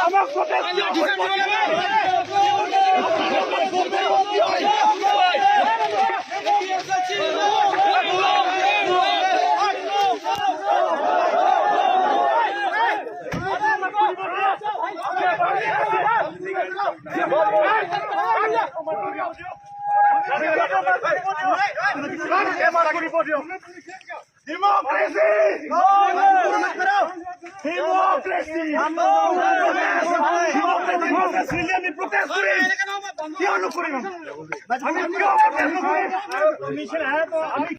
আমাক প্ৰটেষ্ট কিয় কৰিব দিয়া নাই? Democracy! Democracy! Democracy! আমি প্ৰটেষ্ট কৰিম। কিয় নকৰিম? আমি কিয় প্ৰটেষ্ট নকৰিম? আমি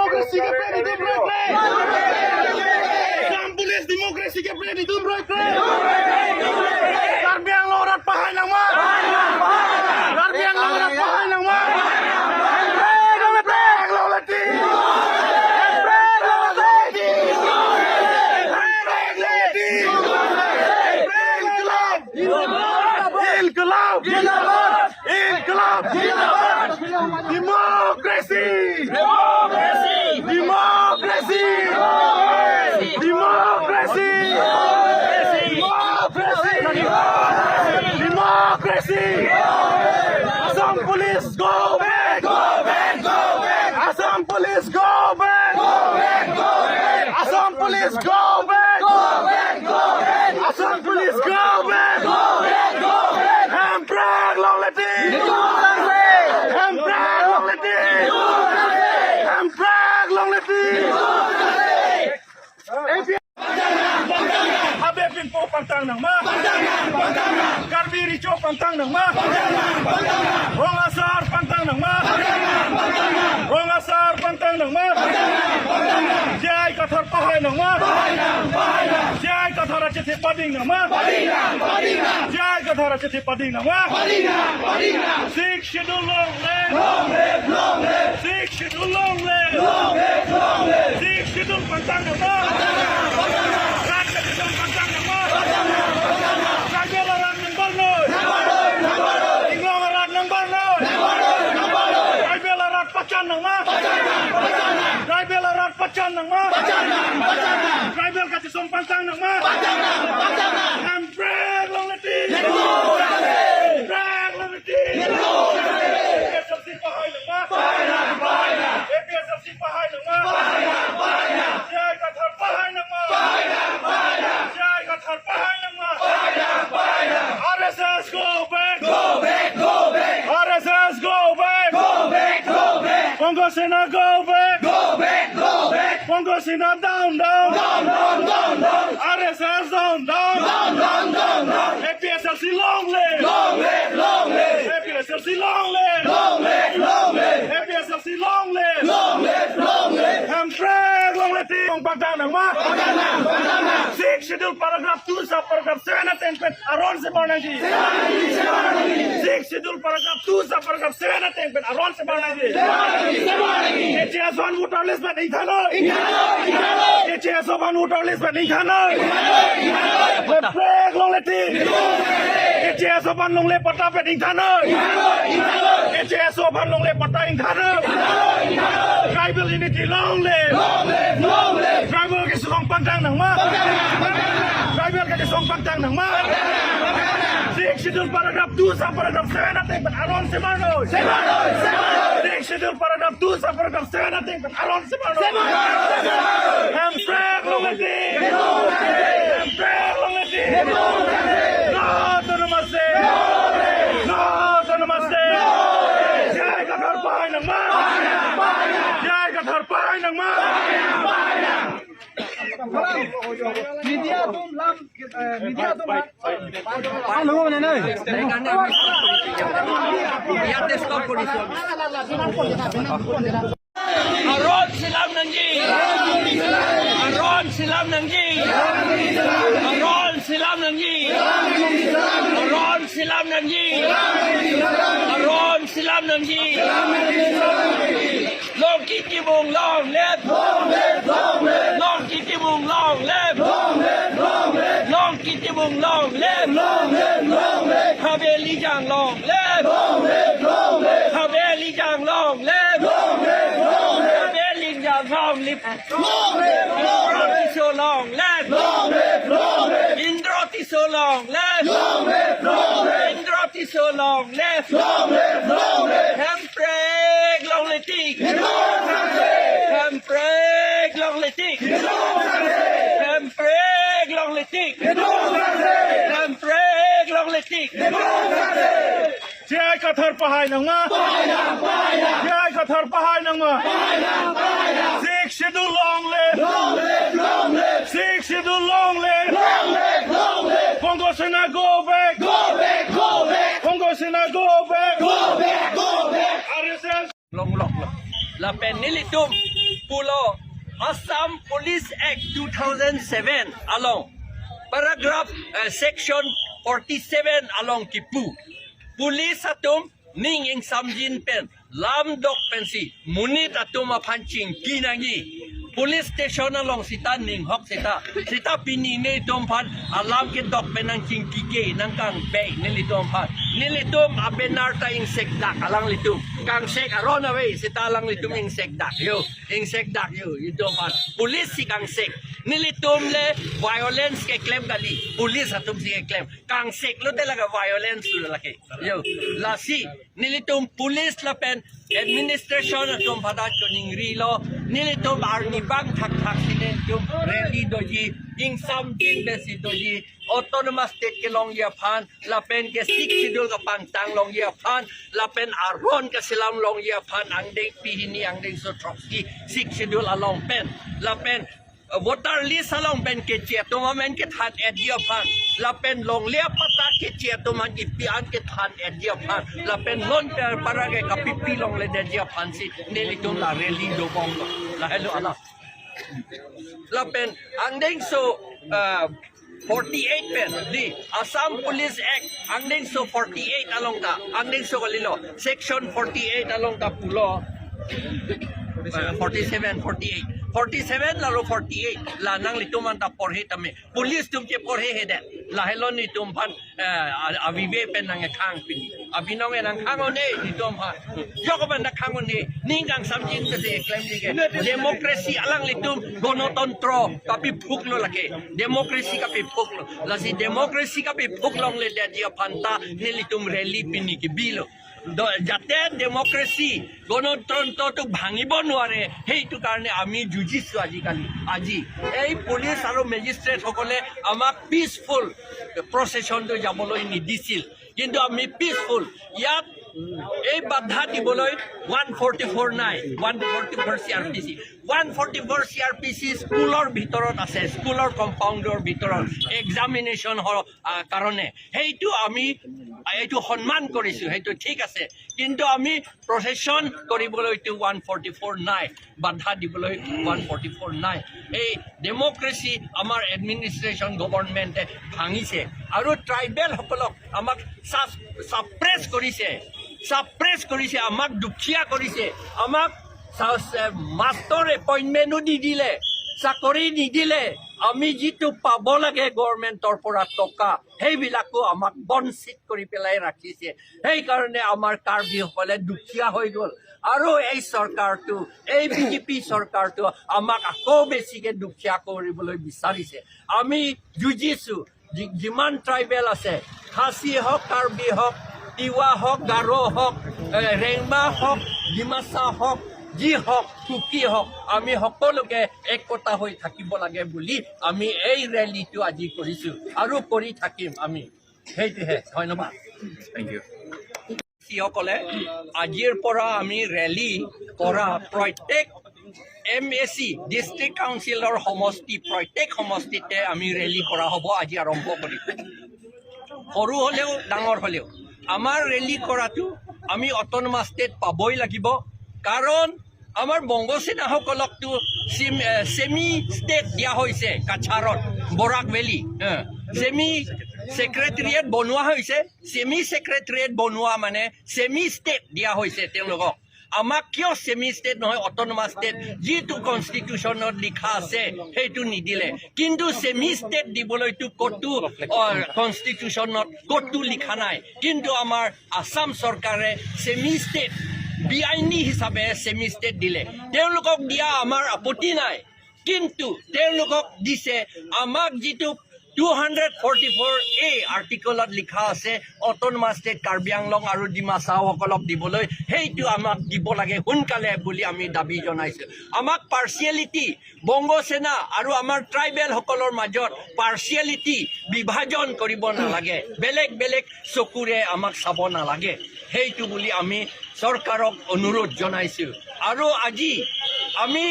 Democracy! Police democracy ke pre dum roi pre. Karbi Anglong rat pahai nang ma. Karbi Anglong rat pahai nang ma. Democracy! Democracy! Democracy! Democracy! Democracy! Democracy! Assam Police, go back! Go back! Go back! Assam Police, go back! Go back! Go back! Assam Police, go back! Go back! Go back! Assam Police, go back! Go back! Go back! Hamprag long leti! Hamprag long leti! Hamprag long leti! Abe Pinpo pantang nang ma. Karbi Richo pantang nang ma. Rongasar pantang nang ma. Rongasar pantang nang ma. Jai Kathar pahai nang ma. Jai Kathar achete pading nang ma. Jai Kathar achete pading nang ma. Six schedule long live. Long live, long live. Six schedule long live. Long live, long live. Six schedule pantang nang ma. Pantang nang ma. Tribal rat number noi. Inglong rat number noi. Tribal rat pachan nang ma. Tribal rat pachan nang ma. Tribal ka som pantang nang ma. Hamprag long leti. Hamprag long leti. APSLC pahai nang ma. APSLC pahai nang ma. Jai Kathar pahai nang ma. Jai Kathar pahai nang ma. RSS go back. Go back, go back. RSS go back. Go back, go back. Congress Sena go back. Go back, go back. Congress Sena down, down. Down, down, down, down. RSS down, down. Down, down, down, down. APSLC long live. Long live, long live. APSLC long live. Long live, long live. APSLC long live. Long live, long live. Hamprag long live. Pantang nang ma. Six schedule paragraph 2 sub paragraph 7 at 10 pen aron se barnaji. Six schedule paragraph 2 sub paragraph 7 at 10 pen aron se barnaji. HS one voter list ba nithano. HS one voter list ba nithano. Preg long leti. HS one long le pata pe nithano. HS one long le pata nithano. Tribal unity long live. Long live, long live. Tribal ke song pantang nang ma. Tribal ke song pantang nang ma. Six schedule paragraph 2 sub paragraph 7 at 10 pen aron se marno. Six schedule paragraph 2 sub paragraph 7 at 10 pen aron se marno. Hamprag long leti. Hamprag long leti. No to namaste. No to namaste. Jai Kathar pahai nang ma. Jai Kathar pahai nang ma. Media tum lam media tum ইয়াতে stop কৰিছো। Aron silam nangji. Aron silam nangji. Aron silam nangji. Aron silam nangji. Aron silam nangji. Long ki ki mung long live. Long live, long live. Long ki ki mung long live. Long live. Mung long live. Long live, long live. Habe Lijang long live. Long live, long live. Habe Lijang long live. Long live, long live. Habe Lijang long live. Long live, long live. Indra long live. Long live, long live. Indra Tiso long live. Long live, long live. Indra Tiso long live. Long live, long live. Hemprek long live. Hemprek long live. Hemprek long live. Hemprek long live. Siya kathar pahay nang ma. Siya kathar pahay nang ma. Six schedule long live. Long live, long live. Six schedule long live. Long live, long live. Congo Sena go back. Go back, go back. Congo Sena go back. Go back, go back. RSS. Long long long. La penilitum pulo Assam Police Act 2007 along paragraph section 47 along kipu police atum ning ing samjin pen lam dok pen si munit atum aphanching kinangi police station along sita ning hok sita sita pini ne tom phan alam ke dok pen nang ching kike nang kang be nilitum phan nilitum abenar ta ing sekdak alang litum kang sek aron away sita alang litum ing sekdak yo ing sekdak yo itu phan police si kang sek nilitum le violence ke claim kali police atum si ke claim kang sek lo talaga violence lo laki yo lasi nilitum police la pen administration atum phada choning ri lo nilitum army bang thak thak sine tum rally doji ing something besi doji autonomous state ke long ya phan la pen ke six schedule ka pang tang long ya phan la pen aron ka silam long ya phan ang deng pihini ang deng so troxy six schedule along pen la pen voter list along pen ke chia to men ke than et dia phan la pen long lia pata ke chia to man ki pian ke than et dia phan la pen lon per para ke kapipi long le de dia phan si neli tum la rally do bong lo la hello ala la pen ang deng so 48 pen di Assam Police Act ang deng so 48 along ta ang deng so kalilo section 48 along ta pulo 47 48 47 lalo 48 la nang lituman ta porhe tame police tum ke porhe hede la helon ni tum phan avive pen nang khang pin avinong nang khang one ni tum phan jokoban na khang one ning kang samjin te se claim di ke democracy alang litum গণতন্ত্র kapi phuk lo lake democracy kapi phuk lo la si democracy kapi phuk long le de dia phanta ni litum rally pini ki bilo যাতে democracy গণতন্ত্ৰটোক ভাঙিব নোৱাৰে, সেইটো কাৰণে আমি যুঁজিছোঁ। আজিকালি আজি এই পুলিচ আৰু মেজিষ্ট্ৰেটসকলে আমাক পিচফুল প্ৰচেছনটো যাবলৈ নিদিছিল, কিন্তু আমি পিচফুল ইয়াত এই বাধা দিবলৈ 144 নাই। 144 CrPC, 144 CrPC স্কুলৰ ভিতৰত আছে, স্কুলৰ কম্পাউণ্ডৰ ভিতৰত এক্সামিনেশ্যন কাৰণে। সেইটো আমি এইটো সন্মান কৰিছোঁ, সেইটো ঠিক আছে, কিন্তু আমি প্ৰচেছন কৰিবলৈতো 144 নাই, বাধা দিবলৈ 144 নাই। এই ডেমক্ৰেচি আমাৰ এডমিনিষ্ট্ৰেশ্যন গভৰ্ণমেণ্টে ভাঙিছে আৰু ট্ৰাইবেলসকলক আমাক ছাপ্ৰেছ কৰিছে, ছাপ্ৰেছ কৰিছে, আমাক দুখীয়া কৰিছে, আমাক মাষ্টৰ এপইণ্টমেণ্টো নিদিলে, চাকৰি নিদিলে। আমি যিটো পাব লাগে গভৰ্ণমেণ্টৰ পৰা টকা, সেইবিলাকো আমাক বঞ্চিত কৰি পেলাই ৰাখিছে। সেইকাৰণে আমাৰ কাৰ্বিসকলে দুখীয়া হৈ গ'ল আৰু এই চৰকাৰটো, এই বিজেপি চৰকাৰটো আমাক আকৌ বেছিকে দুখীয়া কৰিবলৈ বিচাৰিছে। আমি যুঁজিছোঁ। যিমান ট্ৰাইবেল আছে, খাচী হওক, কাৰ্বি হওক, তিৱা হওক, গাৰো হওক, ৰেংমা হওক, ডিমাচা হওক, যি হওক, কুকি হওক, আমি সকলোকে একতা হৈ থাকিব লাগে বুলি আমি এই ৰেলীটো আজি কৰিছোঁ আৰু কৰি থাকিম আমি। সেইটোহে, ধন্যবাদ। Thank you. যিসকলে আজিৰ পৰা আমি ৰেলী কৰা প্ৰত্যেক এমএচি ডিষ্ট্ৰিক্ট কাউন্সিলৰ সমষ্টি, প্ৰত্যেক সমষ্টিতে আমি ৰেলী কৰা হ'ব। আজি আৰম্ভ কৰিম। সৰু হ'লেও ডাঙৰ হ'লেও আমাৰ ৰেলী কৰাটো, আমি অট'নমাছ ষ্টেট পাবই লাগিব, কাৰণ আমাৰ বংগসেনাসকলকতো ছেমি ষ্টেট দিয়া হৈছে। কাছাৰত বৰাক ভেলী ছেমি ছেক্ৰেটেৰিয়েট বনোৱা হৈছে। ছেমি ছেক্ৰেটেৰিয়েট বনোৱা মানে ছেমি ষ্টেট দিয়া হৈছে তেওঁলোকক। আমাক কিয় ছেমি ষ্টেট নহয়, অট'নমাছ ষ্টেট যিটো কনষ্টিটিউশ্যনত লিখা আছে, সেইটো নিদিলে? কিন্তু ছেমি ষ্টেট দিবলৈতো ক'তো কনষ্টিটিউশ্যনত ক'তো লিখা নাই। কিন্তু আমাৰ আছাম চৰকাৰে ছেমি ষ্টেট বেআইনী হিচাপে ছেমি ষ্টেট দিলে। তেওঁলোকক দিয়া আমাৰ আপত্তি নাই, কিন্তু তেওঁলোকক দিছে, আমাক যিটো 244A আৰ্টিকলত লিখা আছে অট'নমাছ ষ্টেট কাৰ্বি আংলং আৰু ডিমা হাছাওসকলক দিবলৈ, সেইটো আমাক দিব লাগে সোনকালে বুলি আমি দাবী জনাইছোঁ। আমাক পাৰ্চিয়েলিটি, বংগসেনা আৰু আমাৰ ট্ৰাইবেলসকলৰ মাজত পাৰ্চিয়েলিটি, বিভাজন কৰিব নালাগে, বেলেগ বেলেগ চকুৰে আমাক চাব নালাগে, সেইটো বুলি আমি চৰকাৰক অনুৰোধ জনাইছোঁ। আৰু আজি আমি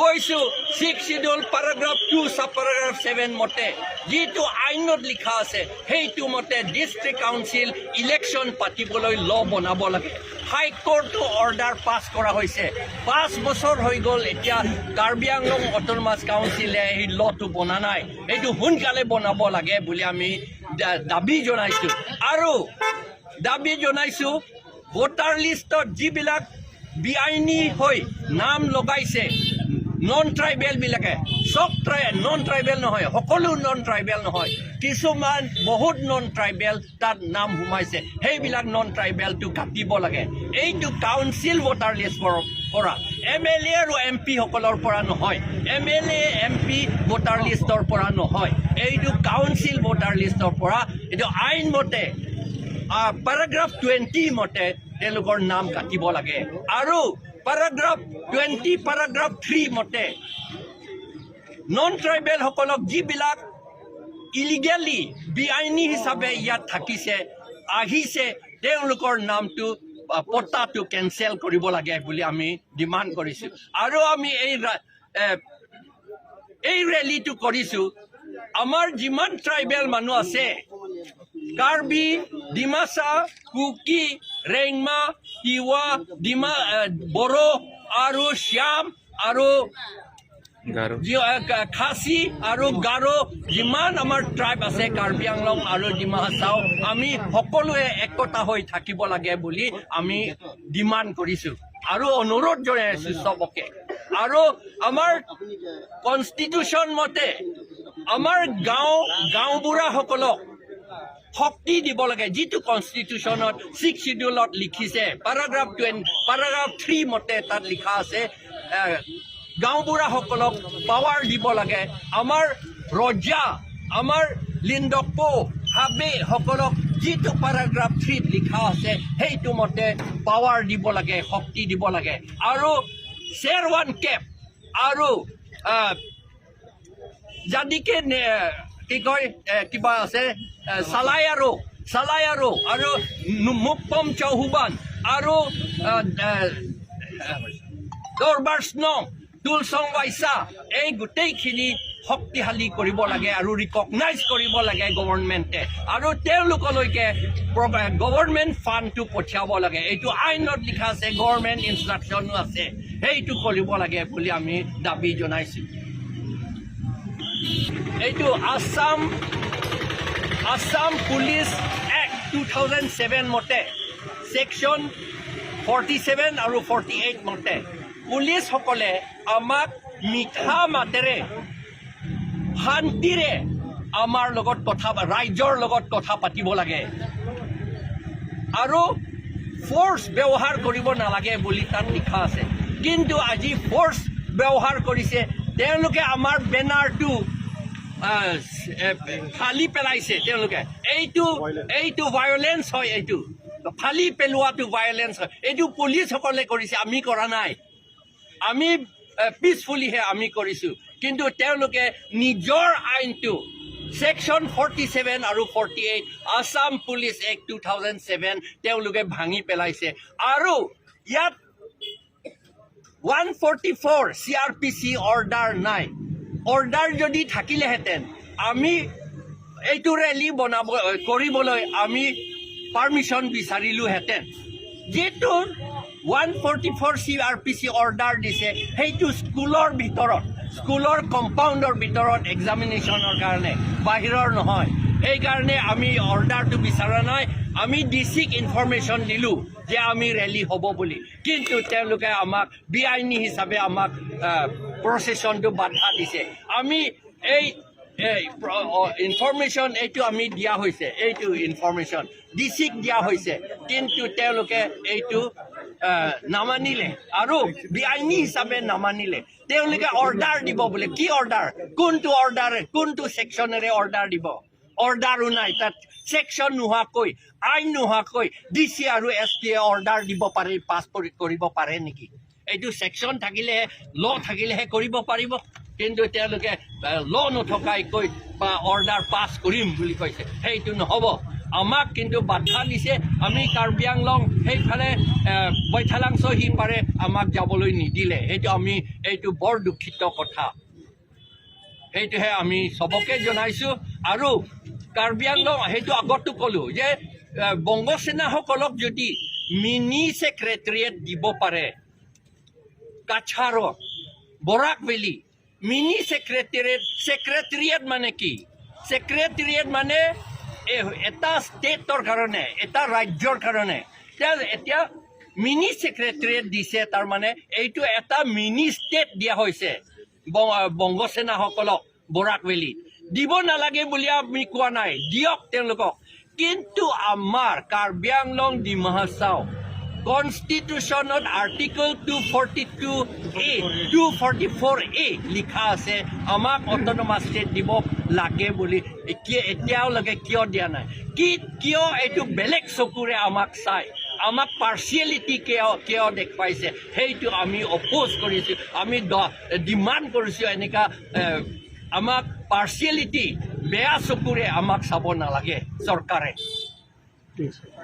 কৈছোঁ, Six Schedule, paragraph 2, sub paragraph 7 মতে, যিটো আইনত লিখা আছে, সেইটো মতে ডিষ্ট্ৰিক্ট কাউন্সিল ইলেকশ্যন পাতিবলৈ ল বনাব লাগে। হাইকোৰ্টো অৰ্ডাৰ পাছ কৰা হৈছে, 5 বছৰ হৈ গ'ল। এতিয়া কাৰ্বি আংলং অট'নমাছ কাউন্সিলে এই লটো বনা নাই। এইটো সোনকালে বনাব লাগে বুলি আমি দাবী জনাইছোঁ। আৰু দাবী জনাইছোঁ, ভোটাৰ লিষ্টত যিবিলাক বেআইনী হৈ নাম লগাইছে নন ট্ৰাইবেলবিলাকে, চব নন ট্ৰাইবেল নহয়, সকলো নন ট্ৰাইবেল নহয়, কিছুমান বহুত নন ট্ৰাইবেল তাত নাম সোমাইছে, সেইবিলাক নন ট্ৰাইবেলটো কাটিব লাগে। এইটো কাউন্সিল ভোটাৰ লিষ্টৰ পৰা, এম এল এ আৰু এম পিসকলৰ পৰা নহয়, এম এল এ, এম পি ভোটাৰ লিষ্টৰ পৰা নহয়, এইটো কাউন্সিল ভোটাৰ লিষ্টৰ পৰা। এইটো আইনমতে পেৰাগ্ৰাফ 20 মতে তেওঁলোকৰ নাম কাটিব লাগে আৰু পেৰাগ্ৰাফ 20, পেৰাগ্ৰাফ 3 মতে নন ট্ৰাইবেলসকলক যিবিলাক ইলিগেলি, বেআইনী হিচাপে ইয়াত থাকিছে, আহিছে, তেওঁলোকৰ নামটো পট্টাটো কেঞ্চেল কৰিব লাগে বুলি আমি ডিমাণ্ড কৰিছোঁ। আৰু আমি এই ৰেলীটো কৰিছোঁ, আমাৰ যিমান ট্ৰাইবেল মানুহ আছে, কাৰ্বি, ডিমাচা, কুকি, ৰেংমা, তিৱা, বড়ো আৰু শ্যাম আৰু খাচী আৰু গাৰো, যিমান আমাৰ ট্ৰাইব আছে কাৰ্বি আংলং আৰু ডিমা হাছাও, আমি সকলোৱে একতা হৈ থাকিব লাগে বুলি আমি ডিমাণ্ড কৰিছোঁ আৰু অনুৰোধ জনাইছোঁ চবকে। আৰু আমাৰ কনষ্টিটিউশ্যন মতে আমাৰ গাঁওবুঢ়াসকলক শক্তি দিব লাগে, যিটো কনষ্টিটিউশ্যনত ছিক্স চিডিউলত লিখিছে, পেৰাগ্ৰাফ 3 মতে তাত লিখা আছে, গাঁওবুঢ়াসকলক পাৱাৰ দিব লাগে। আমাৰ ৰজা, আমাৰ লিণ্ডকপো হাবেসকলক যিটো পেৰাগ্ৰাফ 3ত লিখা আছে, সেইটো মতে পাৱাৰ দিব লাগে, শক্তি দিব লাগে। আৰু শ্বেৰ ওৱান কেপ আৰু জাদিকে কি কয়, কিবা আছে, চালাই আৰু আৰু মুকপম চৌহুবান আৰু দৰবাৰ স্নং তুলচং ৱাইচা, এই গোটেইখিনি শক্তিশালী কৰিব লাগে আৰু ৰিকগনাইজ কৰিব লাগে গভৰ্ণমেণ্টে আৰু তেওঁলোকলৈকে গভৰ্ণমেণ্ট ফাণ্ডটো পঠিয়াব লাগে। এইটো আইনত লিখা আছে, গভৰ্ণমেণ্ট ইনষ্ট্ৰাকশ্যনো আছে, সেইটো কৰিব লাগে বুলি আমি দাবী জনাইছোঁ। এইটো Assam Police Act 2007 মতে ছেকশ্যন 47 আৰু 48 মতে পুলিচসকলে আমাক মিঠা মাতেৰে, শান্তিৰে আমাৰ লগত কথা, ৰাইজৰ লগত কথা পাতিব লাগে আৰু ফ'ৰ্চ ব্যৱহাৰ কৰিব নালাগে বুলি তাত লিখা আছে। কিন্তু আজি ফ'ৰ্চ ব্যৱহাৰ কৰিছে। তেওঁলোকে আমাৰ বেনাৰটো ফালি পেলাইছে তেওঁলোকে। এইটো ভায়লেঞ্চ হয়, এইটো ফালি পেলোৱাটো ভায়লেঞ্চ হয়। এইটো পুলিচসকলে কৰিছে, আমি কৰা নাই। আমি পিচফুলিহে আমি কৰিছোঁ। কিন্তু তেওঁলোকে নিজৰ আইনটো ছেকশ্যন 47 আৰু 48, Assam Police Act 2007, তেওঁলোকে ভাঙি পেলাইছে। আৰু ইয়াত 144 CrPC order নাই। অৰ্ডাৰ যদি থাকিলেহেঁতেন, আমি এইটো ৰেলী বনাব কৰিবলৈ আমি পাৰ্মিশ্যন বিচাৰিলোহেঁতেন। যিটো 144 CrPC order দিছে, সেইটো স্কুলৰ ভিতৰত, স্কুলৰ কম্পাউণ্ডৰ ভিতৰত এক্সামিনেশ্যনৰ কাৰণে, বাহিৰৰ নহয়। সেইকাৰণে আমি অৰ্ডাৰটো বিচৰা নাই। আমি ডি চিক ইনফৰমেশ্যন দিলোঁ যে আমি ৰেলী হ'ব বুলি, কিন্তু তেওঁলোকে আমাক বেআইনী হিচাপে আমাক প্ৰচেছনটো বাধা দিছে। আমি এই ইনফৰমেশ্যন এইটো আমি দিয়া হৈছে, এইটো ইনফৰমেশ্যন ডি চিক দিয়া হৈছে, কিন্তু তেওঁলোকে এইটো নামানিলে আৰু বেআইনী হিচাপে নামানিলে। তেওঁলোকে অৰ্ডাৰ দিব বোলে। কি অৰ্ডাৰ? কোনটো অৰ্ডাৰ? কোনটো ছেকশ্যনেৰে অৰ্ডাৰ দিব? অৰ্ডাৰো নাই তাত। ছেকশ্যন নোহোৱাকৈ, আইন নোহোৱাকৈ ডি চি আৰু এছ পিয়ে অৰ্ডাৰ দিব পাৰে, পাছ কৰিব পাৰে নেকি? এইটো ছেকশ্যন থাকিলেহে, ল' থাকিলেহে কৰিব পাৰিব। কিন্তু তেওঁলোকে ল' নথকাকৈ বা অৰ্ডাৰ পাছ কৰিম বুলি কৈছে, সেইটো নহ'ব। আমাক কিন্তু বাধা দিছে। আমি কাৰ্বি আংলং সেইফালে বৈঠালাংছ সিপাৰে আমাক যাবলৈ নিদিলে। সেইটো আমি এইটো বৰ দুখিত কথা। সেইটোহে আমি চবকে জনাইছোঁ। আৰু কাৰ্বি আংলং সেইটো আগতো ক'লোঁ যে বংগসেনাসকলক যদি মিনি ছেক্ৰেটেৰিয়েট দিব পাৰে, কাছাৰত, বৰাক ভেলী মিনি ছেক্ৰেটেৰিয়েট। ছেক্ৰেটেৰিয়েট মানে কি? ছেক্ৰেটেৰিয়েট মানে এটা ষ্টেটৰ কাৰণে, এটা ৰাজ্যৰ কাৰণে। এতিয়া মিনি ছেক্ৰেটেৰিয়েট দিছে, তাৰমানে এইটো এটা মিনি ষ্টেট দিয়া হৈছে বংগসেনাসকলক বৰাক ভেলীত। দিব নালাগে বুলি আমি কোৱা নাই, দিয়ক তেওঁলোকক। কিন্তু আমাৰ Karbi Anglong, Dima Hasao কনষ্টিটিউশ্যনত Article 242A, 244A লিখা আছে, আমাক অট'নমাছ ষ্টেট দিব লাগে বুলি। এতিয়া এতিয়ালৈকে কিয় দিয়া নাই? কি কিয় এইটো বেলেগ চকুৰে আমাক চাই, আমাক পাৰ্চিয়েলিটি কিয় দেখুৱাইছে, সেইটো আমি অপ'জ কৰিছোঁ। আমি ডিমাণ্ড কৰিছোঁ, এনেকুৱা আমাক পাৰ্চিয়েলিটি, বেয়া চকুৰে আমাক চাব নালাগে চৰকাৰে। ঠিক আছে।